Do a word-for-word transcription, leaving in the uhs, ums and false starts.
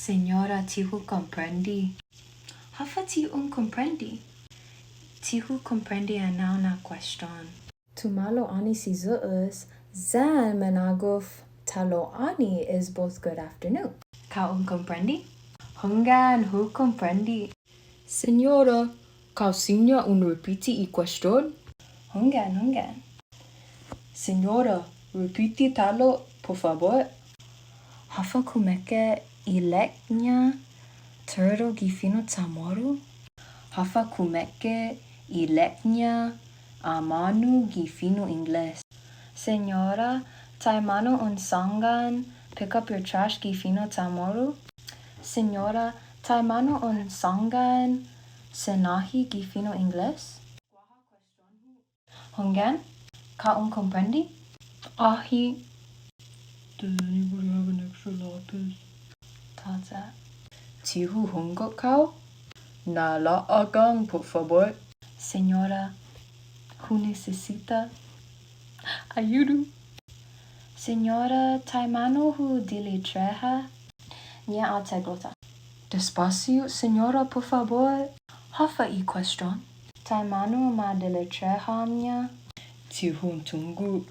Señora, ti hu komprende. Håfa ti un komprende? Ti hu komprende enao na question. Tumalo' anai si Yu'os, yan minagof talo'åni is both good afternoon. Kao un komprende? Hunggan, hu komprende. Señora, kao siña un ripiti i question? Hunggan, hunggan. Señora, ripiti ta'lo, put fabot. Håfa kumeke ilek-ña turtle gi fino' CHamoru? Håfa kumeke ilek-ña amånu gi fino' Ingles? Señora, taimanu un sångan pick up your trash gi fino' CHamoru? Señora, taimanu un sångan senahi gi fino' Ingles? Hunggan, kao un komprende? Åhe'. Does anybody have an extra lapis? Tåya'. Ti hu hungok kao? Na'la'agang, put fabot. Señora, hu nisisita ayudu. Señora, taimanu hu deletreha-ña ataiguini? Despåsio, señora, put fabot. Håfa i question? Taimanu ma deletreha-ña? Ti hu tungo'.